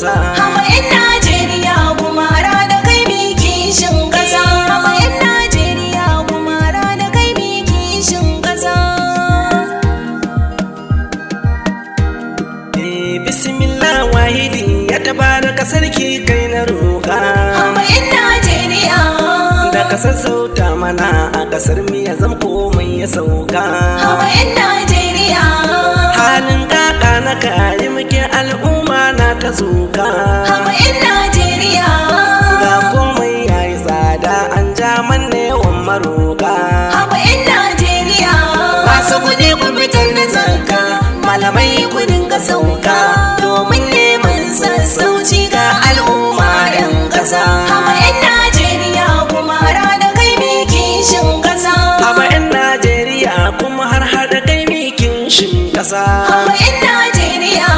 ƙasa. Haba 'yan Najeriya, gumara da kai mi kishin ƙasa. Haba 'yan Najeriya, gumara da kai mi kishin ƙasa. Eh, bismillah wahidi ya tabaraka sarki kai na roƙa. Haba 'yan Najeriya. Da ka sassauta mana a ƙasar mu ya zam komai ya sauka. Haba 'yan Najeriya. Halin kaka na kayi muke al'umma na ta zuka. Haba 'yan Najeriya. Ga komai yayi tsada an ja manne yawan maroka. Haba 'yan Najeriya. Masu kuɗi ku fitar da zakka, malamai ku dinga sauka, domin neman sassauci ga al'umma 'yan ƙasa. Haba 'yan Najeriya, gumara da kai mi kishin ƙasa. Haba 'yan Najeriya kuma har hada kai mikin shin ƙasa. Haba 'yan Najeriya.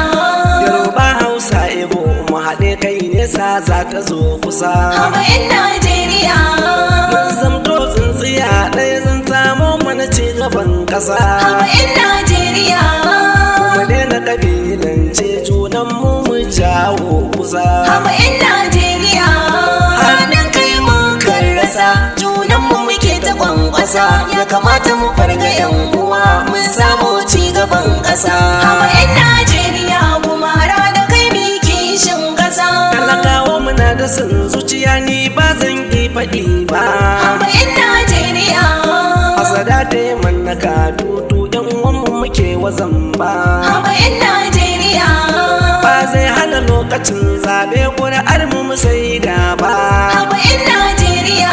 Yoruba, Hausa, Ibo mu haɗe kai nesa za ta zo kusa. Haba 'yan Najeriya. Mun zamto tsintsiya ɗaya zan samo mana ci gaban ƙasa. Haba 'yan Najeriya. Mu daina ƙabilance junan mu mu jawo kusa. Haba 'yan Najeriya. Haɗin kai mun rasa, junanmu muke ta kwankwasa, ya kamata mu farga 'yan uwa, mun samu ci gaban ƙasa. Haba 'yan Najeriya, gumara da kai mi kishin ƙasa. Talakawa muna da son zuciya ni ba zan ki faɗi ba. Haba 'yan Najeriya. Asada ta yi mannaka tutu yan uwanmu muke wazan ba. Haba 'yan Najeriya. Ba zai hana lokacin zaɓe ƙuri'ar mu mu saida ba. Haba 'yan Najeriya.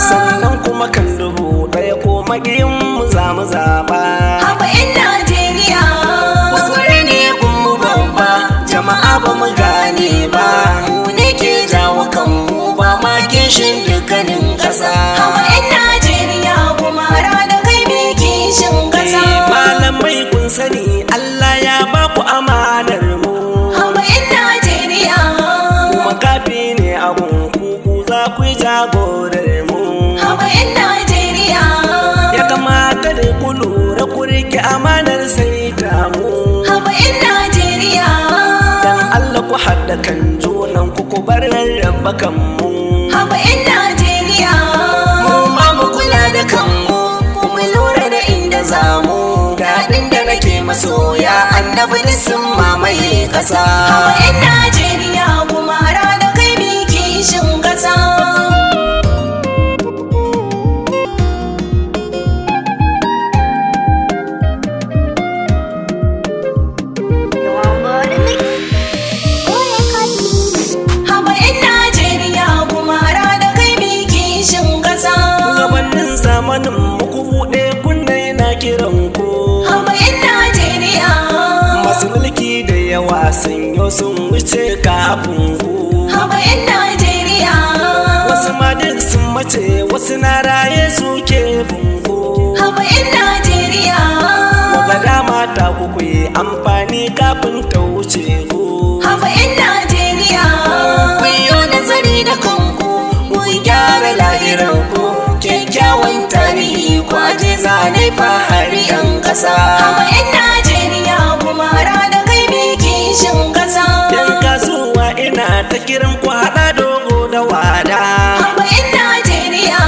Sannan kuma kan 1000 ko maƙiyin mu za mu zaɓa. Haba 'yan Najeriya. Kuskure ne mu babba, jama'a ba mu gane ba, mu ne ke jawo kanmu ba ma kishin dukkanin ƙasa. Haba 'yan Najeriya, gumara da kai mi kishin ƙasa. Eh, malamai kun sani Allah ya ba ku amanar mu. Haba 'yan Najeriya. Kuma kafi ne abun ku za ku yi jagorar mu. Haba 'yan Najeriya. Ya kamata da ku lura ku rike amanar sai ta mu. Haba 'yan Najeriya. Dan Allah ku haɗa kan junan ku ku bar rarraba kanmu. Haba 'yan Najeriya. Mu ma mu kula da kanmu, kuma lura da inda zamu, daɗin da nake masoya annabi duk sun mamaye ƙasa. Haba 'yan Najeriya, gumara da kai mi kishin ƙasa. Haba 'yan Najeriya, gumara da kai mi kishin ƙasa. Gabanin zamanin mu ku buɗe kunne na kiran ku. Haba 'yan Najeriya. Masu mulki da yawa sun yo sun wuce kafin ku. Haba 'yan Najeriya. Wasu ma duk sun mace wasu na raye suke bunku. Haba 'yan Najeriya. Ga dama ta ku ku yi amfani kafin ta wuce ku. Haba 'yan Najeriya. Ku yi nazari da kanku, ku gyara lahiranku, kyakkyawan tarihi ku aje zane fahari 'yan ƙasa. Haba 'yan Najeriya, gumara da kai mi kishin ƙasa. Yan kasuwa ina ta kiran ku haɗa dogo da wada. Haba 'yan Najeriya.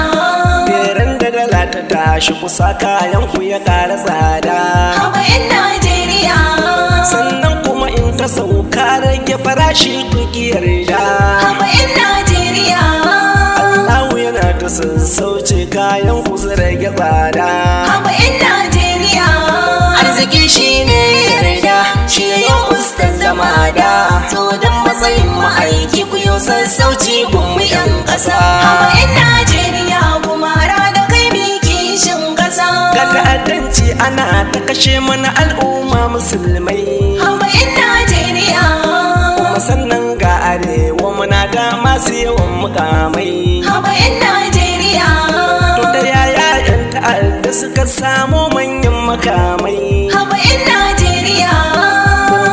Beran da dala ta tashi kusa kayan ku ya ƙara tsada. Haba 'yan Najeriya. Sannan kuma in ta sauka rage farashi ku ki yarda. Haba 'yan Najeriya. Allahu yana ta sassauce kayan ku su rage tsada. Haba 'yan Najeriya. Arziki shi ne yarda, shi ya yi ustaz zama da, to don matsayin ma'aiki ku yi sassauci gunmu 'yan ƙasa. Haba 'yan Najeriya, gumara da kai mi kishin ƙasa. Ga ta'addanci ana ta kashe mana al'umma musulmai. Haba 'yan Najeriya. Kuma sannan ga arewa muna da masu yawan mukamai. Haba 'yan Najeriya. To da yaya 'yan ta'adda suka samo manyan makamai. Haba 'yan Najeriya.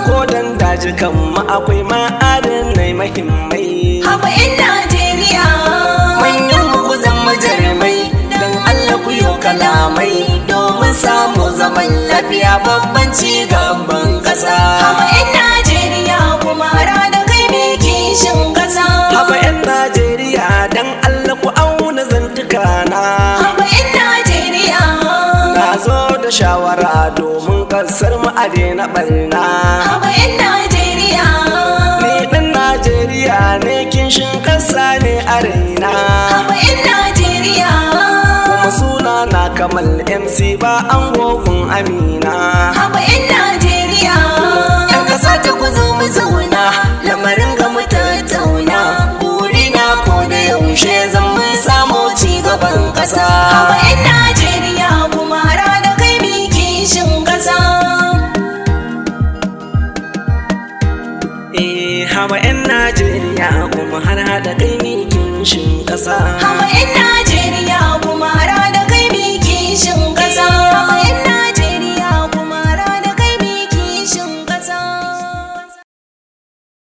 Ko dan dajikan mu akwai ma'adanai mahimmai. Haba 'yan Najeriya. Manyan mu ku zama jarumai, don Allah ku yi kalamai, domin samu zaman lafiya babban ci gaban ƙasa. Haba 'yan Najeriya, gumara da kai mi kuma a daina barna. Haba 'yan Najeriya. Ni ɗan Najeriya ne, kishin ƙasa ne a raina. Haba 'yan Najeriya. Kuma suna na Kamal MC ba an gogun Amina. Haba 'yan Najeriya. Yan ƙasa ta ku zo mu zauna, lamarin ga mu tattauna. Burina ko da yaushe zan mun samu ci gaban ƙasa. Haba 'yan Najeriya, kuma da kai mi kishin ƙasa. Eh, haba 'yan Najeriya, kuma har haɗa kai mi kishin ƙasa. Haba 'yan Najeriya.